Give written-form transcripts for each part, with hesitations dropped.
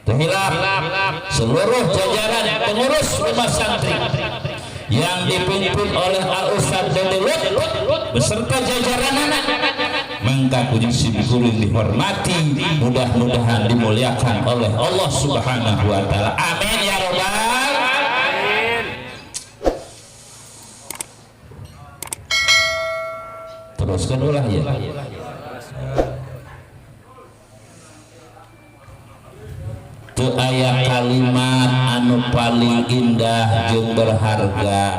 Teu hilap seluruh jajaran pengurus rumah santri yang dipimpin oleh Al Ustaz Dede Lut beserta jajaran anak mangka ku sim kuring dihormati, mudah-mudahan dimuliakan oleh Allah Subhanahu wa taala. Amin ya robbal. Teruskan ulah ya. Teu aya kalimat anu paling indah jeung berharga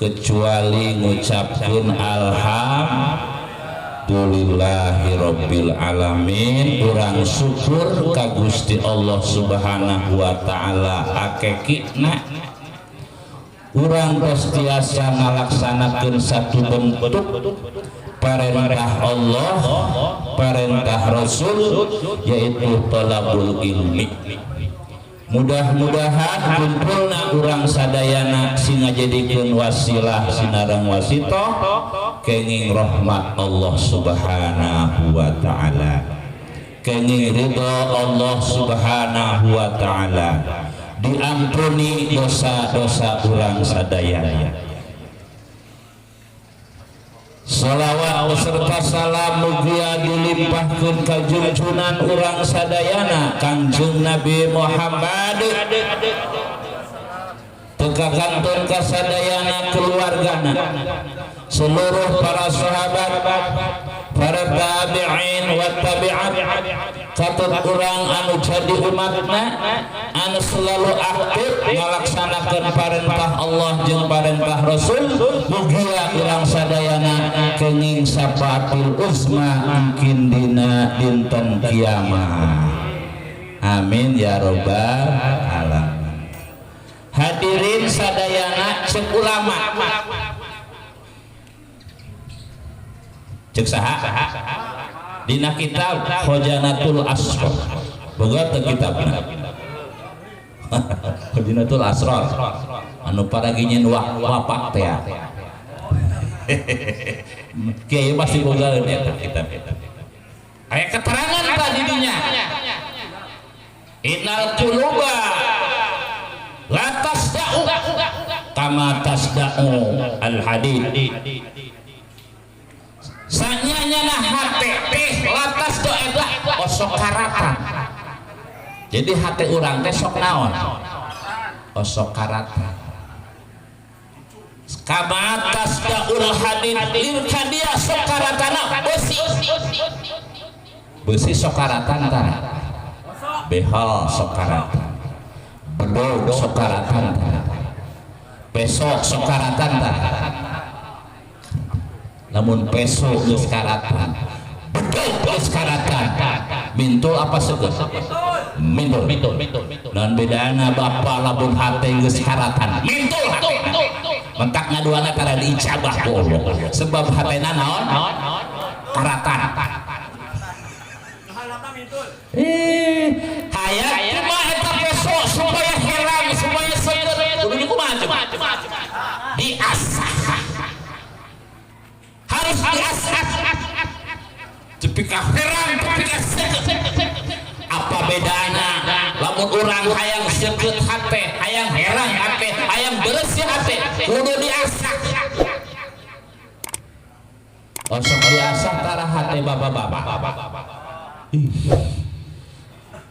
kecuali ngucapkeun alhamdulillahirabbil alamin. Urang syukur ka Gusti Allah Subhanahu wa taala akekina urang tos tiasa ngalaksanakeun satu bentuk perintah Allah, perintah Rasul, yaitu thalabul ilmi. Mudah-mudahan kumpulna urang sadayana sing ngajadikeun wasilah sinareng wasitoh kenging rahmat Allah Subhanahu wa taala, kenging ridho Allah Subhanahu wa taala, diampuni dosa-dosa urang sadayana. Salawat beserta salam mugia dilimpahkeun ka junjunan urang sadayana Kangjeng Nabi Muhammad, teu kakantun ka sadayana keluargana, seluruh para sahabat, para tabi'in wa tabi'at, katut urang anu jadi umatna anu selalu aktif ngalaksanakeun perintah Allah jeung perintah Rasul, mugia urang sadayana kenging syafaatul uzma mungkin dina dinten kiamat. Amin ya robbal alamin. Hadirin sadayana, cek ulama, cek saha dina kitab Khazanatul Asrar, boga teu kitabna Khazanatul Asrar anu paragi nyen wapak teh kiai pasti bogaeun eta kitab eta. Aya keterangan tah di dinya, innal quluba la tasda'u kama tasda'u al hadid. Sanyanya hate teh latas do eta osok karatan. Jadi hate urang teh sok naon? Osok karatan. Kama tasdaul hadid lil kadia sok karatana besi. Besi sok karatan tara. Behal sok karatan. Bedog sok karatan tara. Besok sok karatan tara. Namun peso geus karatan, bedog geus karatan, mintul apa seukeut? Mintul. Naon bedana bapak lamun hate geus karatan? Mintul hate. Mentak ngaduana tara diijabah ku Allah. Sebab hatena naon? Karatan. Hayang kumaha eta peso supaya herang, supaya seukeut? Kudu dikumaha coba? Diasah. Harus diasah. Tepi ka herang, tepi ka seukeut. Apa bedana lamun urang hayang seukeut hate, hayang herang hate, hayang bersih hate, kudu diasah. Osok diasah tara hate bapak-bapak.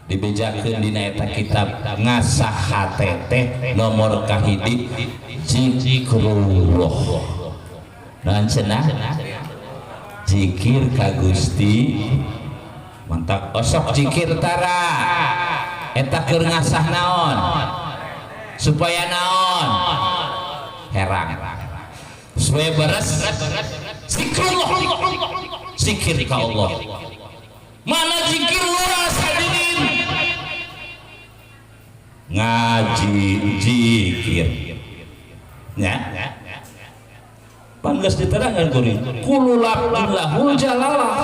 Dibejakeun dina eta kitab ngasah hate teh nomor kahiji zikrullah. Naon cenah? Zikir ka Gusti. Mantap osok zikir tara eta keur ngasah naon? Supaya naon? Herang, supaya beres. Zikrullah, zikir ka Allah. Mana zikir luas hadirin? Ngaji zikir ya. Pan geus diterangkan kuring kullu lafdzin lahul jalalah.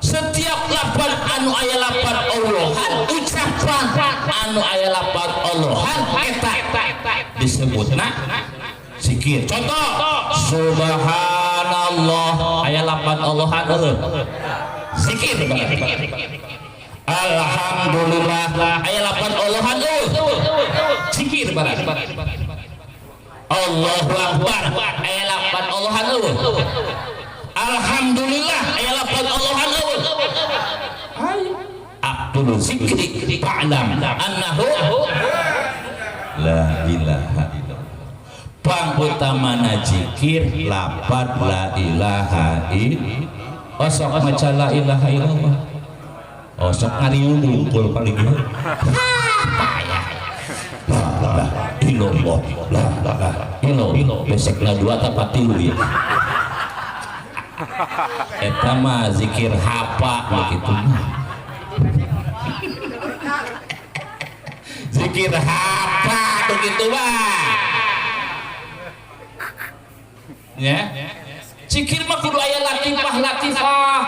Setiap lapan anu aya lapan Allahan, ucapan anu aya lapan Allahan eta disebutna zikir. Contoh subhanallah aya lapan Allahan eueuh zikir. Alhamdulillah aya lapan Allahan eueuh, zikir barang. Allahu Akbar aya lapan Allahan eueuh. Alhamdulillah aya lapan Allahan eueuh. Afdhalu zikri fa'lam annahu la ilaha illallah. Pang utamana zikir lapat la ilaha illallah. Osok maca la ilaha illallah, osok ngariung wungkul paling ieu. Payah. La ilaha illallah, la ilaha illallah, besekna dua tapat tilu ya. Eta mah zikir hapa begitu mah, zikir hapa begitu mah ya. Zikir mah kudu aya latifah, latifah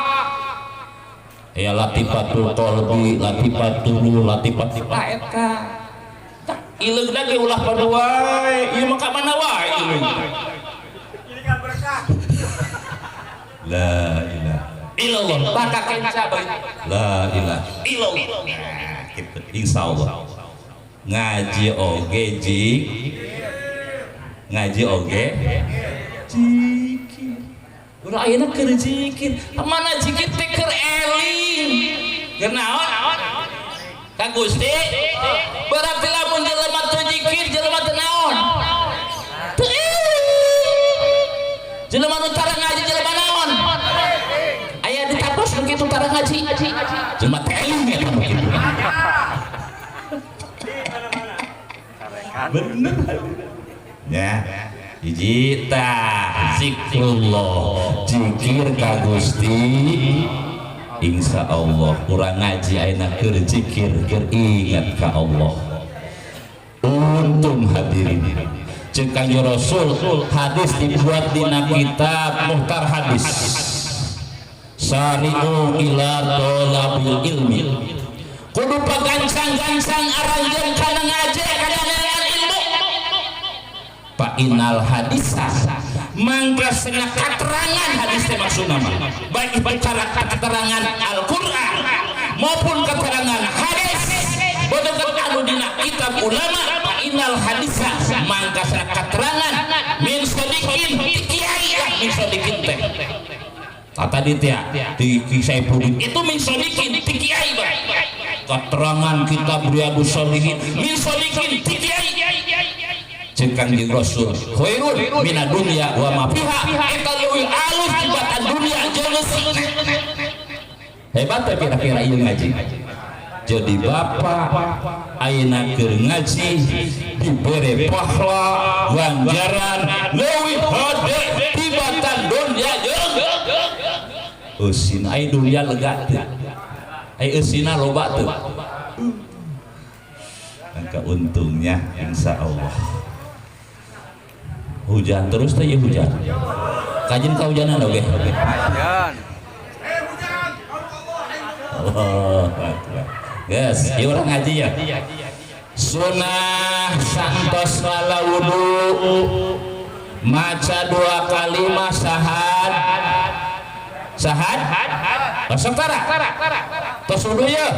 ya, latifatul qalbi, latifatul latifah eta. Ileung lagi ulah padu wae ieu mah, ka mana wae ileung. La ilaha illallah baka kenca bae la ilaha illallah. Nah, gitu insyaallah ngaji oge ngaji oge zikir. Urang ayeuna keur zikir, mana zikir teh keur eling, keur naon ka Gusti. Berarti lamun jelema teu zikir, jelema teu naon, teu eling. Jelema nu tara ngaji jelema naon? Aya ditapos begitu tara ngaji jelema teu eling eta begitu. Bener ya. Hiji tah zikrullah, zikir ka Gusti. Insya Allah urang ngaji ayeuna keur zikir, keur ingat ka Allah. Untung hadirin, ceuk Kanjeng Rasul, hadis dibuat dina kitab Muhtar Hadis, sari'u ila tholabil ilmi, kudu pagancang-gancang aranjeun kana ngaji, kana neangan ilmu. Fa innal hadisa, mangka sena keterangan hadis teh maksudna mah baik bicara keterangan Al-Qur'an maupun keterangan hadis bodoh anu dina kitab ulama. Fa innal hadisa, mangka sena keterangan min sodikin ti kiai lah. Min sodikin teh tadi teh di Kisah itu min sodikin ti kiai bah. Keterangan kitab Riyadhus Shalihin min sodikin ti kiai, ceuk Kangjeng Rasul, khairun minad dunya wa ma fiha, eta leuwih alus tibatan dunia jeung eusina. Hebat teh kira-kira ieu ngaji. Jadi bapak ayeuna keur ngaji dibere pahala ganjaran leuwih hade tibatan dunya jeung eusina. Ai dunya lega teu? Ai eusina loba teu? Maka untungnya insya Allah. Hujan terus teh ya, hujan kajin kahujanan oge. Hujan. Allah Akbar. Guys, ieu urang ngaji ya. Sunah santos ngala wudu maca dua kalimat sahad. Sahad? Osok tara? Tos wudu ya?